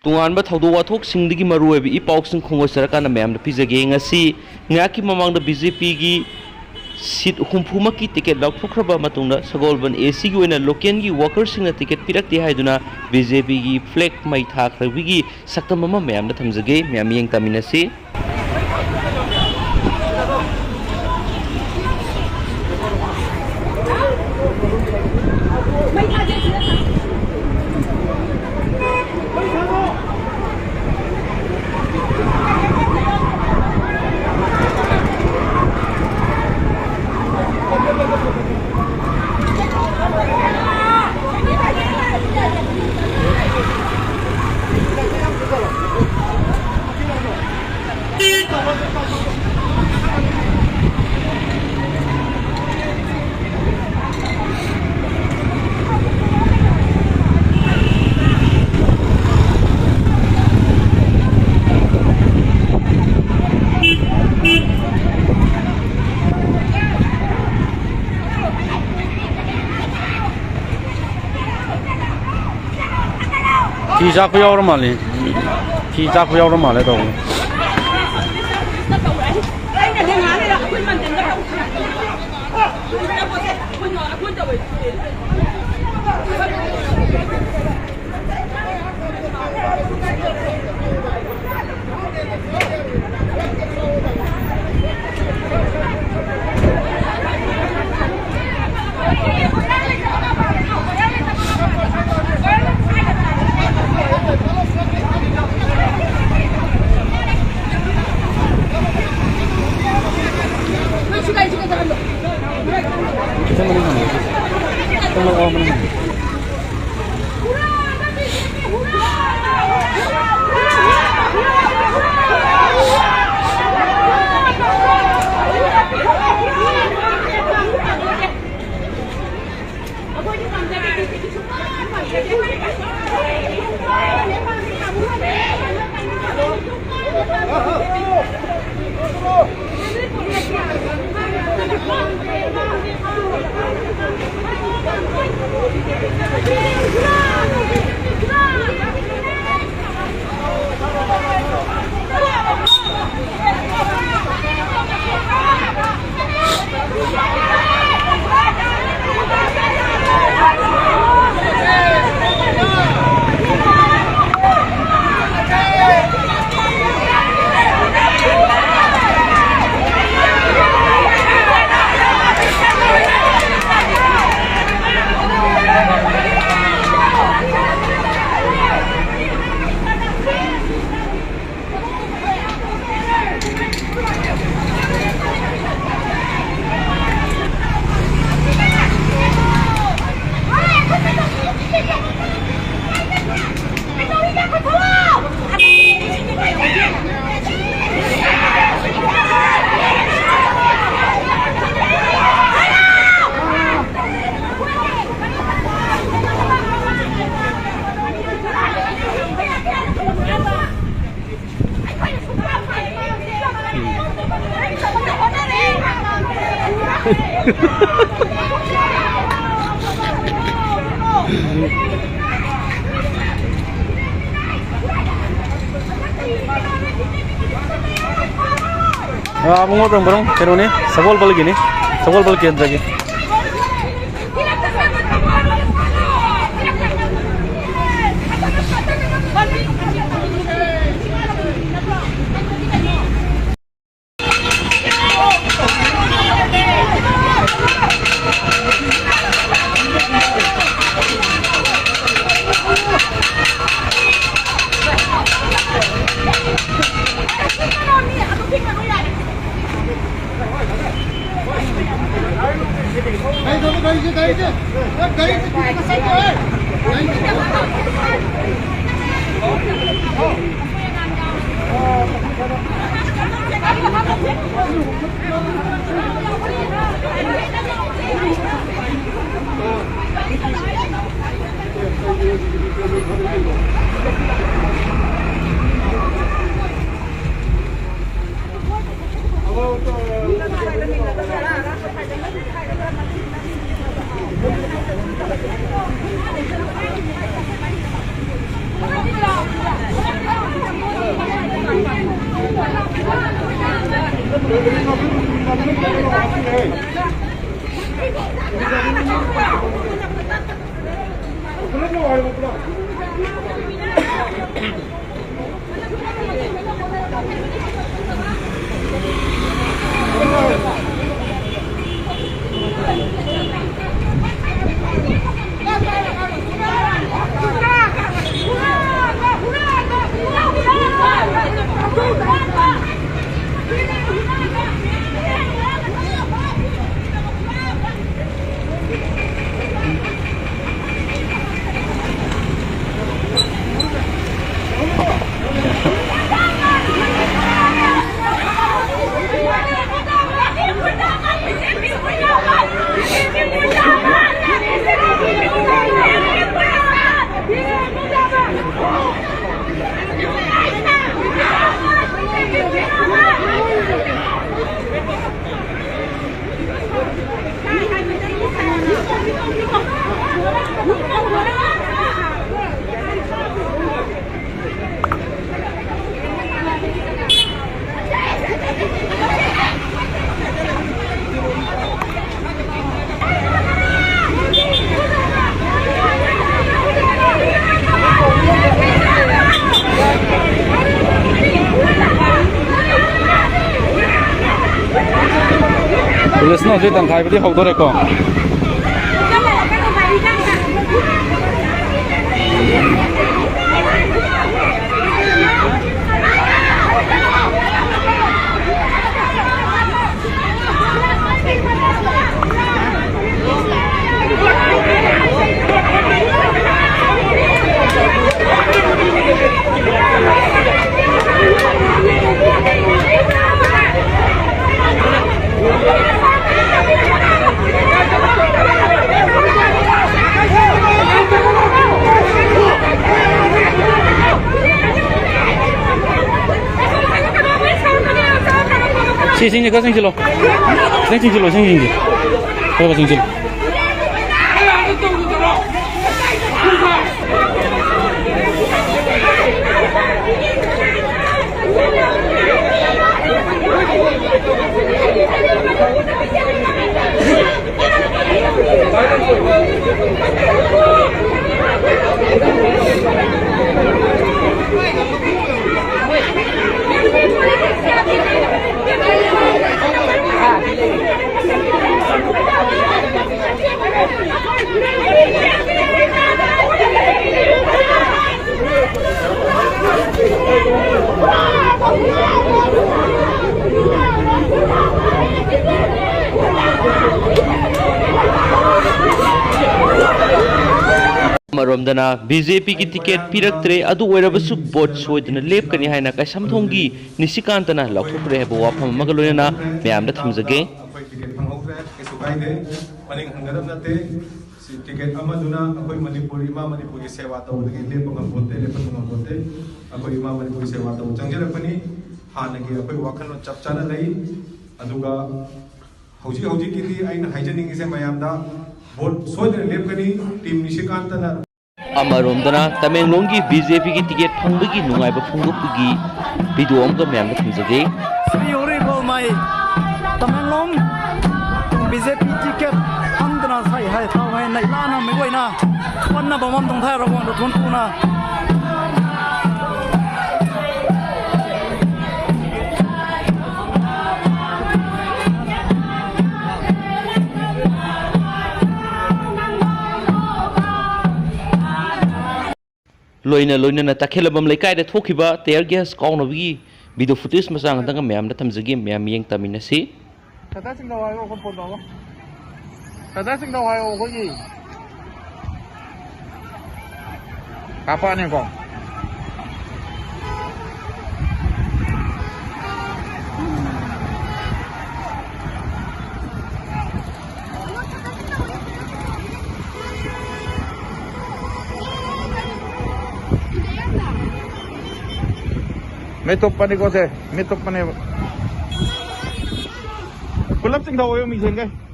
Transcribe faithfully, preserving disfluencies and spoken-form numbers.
ꯇꯣꯉꯥꯟꯕ ꯊꯧꯗꯣꯛ ꯋꯥꯊꯣꯛꯁꯤꯡꯗꯒꯤ ꯃꯔꯨꯑꯣꯏꯕ ꯏ ꯄꯥꯎꯁꯤꯡ ꯈꯣꯡꯋꯥꯏ ꯆꯔꯀꯥꯟꯗ ꯃꯌꯥꯝꯗ ꯄꯤꯖꯒꯦ꯫ ꯉꯁꯤ ꯉꯥꯏꯍꯥꯛꯀꯤ ꯃꯃꯥꯡꯗ ꯕꯤ ꯖꯦ ꯄꯤꯒꯤ ꯁꯤꯠ ꯍꯨꯝꯐꯨꯃꯛꯀꯤ ꯇꯤꯀꯦꯠ ꯂꯧꯊꯣꯛꯈ꯭ꯔꯕ ꯃꯇꯨꯡꯗ ꯁꯒꯣꯜꯕꯟ ꯑꯦ ꯁꯤꯒꯤ ꯑꯣꯏꯅ ꯂꯣꯀꯦꯜꯒꯤ ꯋꯥꯀꯔꯁꯤꯡꯅ ꯇꯤꯀꯦꯠ ꯄꯤꯔꯛꯇꯦ ꯍꯥꯏꯗꯨꯅ ꯕꯤ ꯖꯦ ꯄꯤꯒꯤ ꯐ꯭ꯂꯦꯛ ꯃꯩ ꯊꯥꯈ꯭ꯔꯕꯒꯤ ꯁꯛꯇꯝ ꯑꯃ ꯃꯌꯥꯝꯗ ꯊꯝꯖꯒꯦ꯫ ꯃꯌꯥꯝ ꯃꯤꯠꯌꯦꯡ ꯇꯥꯃꯤꯟꯅꯁꯤ꯫ ꯐꯤ ꯆꯥꯛꯄ ꯌꯥꯎꯔ ꯃꯥꯜꯂꯦ꯫ ꯐꯤ ꯆꯥꯛꯄ ꯌꯥꯎꯔ ꯃꯥꯜꯂꯦ ꯇꯧꯕ꯫ ꯑꯥ, ꯑꯕꯨꯡꯉꯣ ꯇꯣꯡꯕ꯭ꯔꯣꯡ, ꯀꯩꯅꯣꯅꯤ, ꯁꯒꯣꯜꯕꯜꯒꯤꯅꯤ, ꯁꯒꯣꯜꯕꯜ ꯀꯦꯟꯗ꯭ꯔꯒꯤ꯫ ꯄꯨꯂꯤꯁꯅ ꯍꯧꯖꯤꯛ ꯇꯪꯈꯥꯏꯕꯨꯗꯤ ꯍꯧꯗꯣꯔꯦꯀꯣ꯫ ꯁꯤ ꯏꯁꯤꯡꯁꯦ ꯈꯔ ꯆꯪꯁꯤꯜꯂꯣ꯫ ꯈꯤꯇꯪ ꯆꯪꯁꯤꯜꯂꯣ, ꯏꯁꯤꯡꯁꯤꯡꯁꯦ꯫ ꯈꯔ ꯈꯔ ꯆꯪꯁꯤꯜꯂꯣ꯫ ꯑꯃꯔꯣꯝꯗꯅ ꯕꯤ ꯖꯦ ꯄꯤꯒꯤ ꯇꯤꯀꯦꯠ ꯄꯤꯔꯛꯇ꯭ꯔꯦ, ꯑꯗꯨ ꯑꯣꯏꯔꯕꯁꯨ ꯚꯣꯠ ꯁꯣꯏꯗꯅ ꯂꯦꯞꯀꯅꯤ ꯍꯥꯏꯅ ꯀꯩꯁꯥꯝꯊꯣꯡꯒꯤ ꯅꯤꯁꯤꯀꯥꯟꯇꯅ ꯂꯥꯎꯊꯣꯛꯈ꯭ꯔꯦ ꯍꯥꯏꯕ ꯋꯥꯐꯝ ꯑꯃꯒ ꯂꯣꯏꯅꯅ ꯃꯌꯥꯝꯗ ꯊꯝꯖꯒꯦ꯫ ꯑꯩꯈꯣꯏ ꯇꯤꯀꯦꯠ ꯐꯪꯍꯧꯗ꯭ꯔꯦ, ꯀꯩꯁꯨ ꯀꯥꯏꯗꯦ, ꯃꯅꯤꯡ ꯍꯟꯒꯗꯕ ꯅꯠꯇꯦ꯫ ꯁꯤ ꯇꯤꯀꯦꯠ ꯑꯃꯗꯨꯅ ꯑꯩꯈꯣꯏ ꯃꯅꯤꯄꯨꯔ, ꯏꯃꯥ ꯃꯅꯤꯄꯨꯔꯒꯤ ꯁꯦꯕꯥ ꯇꯧꯕꯗꯒꯤ ꯂꯦꯞꯄ ꯉꯝꯄꯣꯟꯇꯦ, ꯂꯦꯞꯍꯟꯕ ꯉꯝꯄꯣꯟꯇꯦ꯫ ꯑꯩꯈꯣꯏ ꯏꯃꯥ ꯃꯅꯤꯄꯨꯔꯒꯤ ꯁꯦꯕꯥ ꯇꯧꯕ ꯆꯪꯖꯔꯛꯄꯅꯤ꯫ ꯍꯥꯟꯅꯒꯤ ꯑꯩꯈꯣꯏ ꯋꯥꯈꯜꯂꯣꯟ ꯆꯞ ꯆꯥꯅ ꯂꯩ꯫ ꯑꯗꯨꯒ ꯍꯧꯖꯤꯛ ꯍꯧꯖꯤꯛꯀꯤꯗꯤ ꯑꯩꯅ ꯍꯥꯏꯖꯅꯤꯡꯉꯤꯁꯦ ꯃꯌꯥꯝꯗ, ꯚꯣꯠ ꯁꯣꯏꯗꯅ ꯂꯦꯞꯀꯅꯤ꯫ ꯇꯤꯝ ꯅꯤꯁꯤꯀꯥꯟꯇꯅ ꯑꯃꯔꯣꯝꯗꯅ ꯇꯃꯦꯡꯂꯣꯡꯒꯤ ꯕꯤ ꯖꯦ ꯄꯤꯒꯤ ꯇꯤꯀꯦꯠ ꯐꯪꯕꯒꯤ ꯅꯨꯡꯉꯥꯏꯕ ꯐꯣꯡꯗꯣꯛꯄꯒꯤ ꯚꯤꯗꯤꯑꯣ ꯑꯃꯒ ꯃꯌꯥꯝꯗ ꯊꯝꯖꯒꯦ꯫ ꯁ꯭ꯔꯤ ꯍꯣꯔꯤꯕꯣꯜ ꯃꯥꯏ ꯇꯃꯦꯡꯂꯣꯡ ꯕꯤ ꯖꯦ ꯄꯤ ꯇꯤꯀꯦꯠ ꯐꯪꯗꯅ ꯁꯥꯏ ꯍꯥꯏ ꯊꯥꯎ ꯍꯥꯏ ꯅꯩ ꯂꯥꯅ ꯃꯤꯑꯣꯏꯅ ꯄꯟꯅꯕ ꯃꯝ ꯇꯣꯡꯊꯥꯏ ꯔꯒꯣꯟꯗ ꯊꯣꯟ ꯄꯨꯅ ꯂꯣꯏꯅ ꯂꯣꯏꯅꯅ ꯇꯈꯦꯂꯕꯝ ꯂꯩꯀꯥꯏꯗ ꯊꯣꯛꯈꯤꯕ tear gas ꯀꯥꯎꯅꯕꯒꯤ video footage ꯃꯆꯥ ꯉꯥꯛꯇꯪꯒ ꯃꯌꯥꯝꯗ ꯊꯝꯖꯒꯦ, ꯃꯌꯥꯝ ꯃꯤꯠꯌꯦꯡ ꯇꯥꯃꯤꯟꯅꯁꯤ꯫ ꯇꯥꯇꯥ ꯁꯤꯡꯗꯥꯎ ꯍꯥꯏꯌꯣ, ꯑꯩꯈꯣꯏ ꯐꯣꯟ ꯇꯧꯔꯣ꯫ ꯇꯥꯇꯥ ꯁꯤꯡꯗꯥꯎ ꯍꯥꯏꯌꯣ, ꯑꯩꯈꯣꯏꯒꯤ꯫ ꯀꯥꯞꯄꯛꯑꯅꯤꯀꯣ꯫ ꯃꯤꯠ ꯇꯨꯞꯄꯅꯤꯀꯣ ꯁꯦ, ꯃꯤꯠ ꯇꯨꯞꯄꯅꯦꯕ꯫ ꯄꯨꯂꯞ ꯆꯤꯡꯊꯧꯑꯣ ꯃꯤꯡꯁꯦꯟꯈꯩ꯫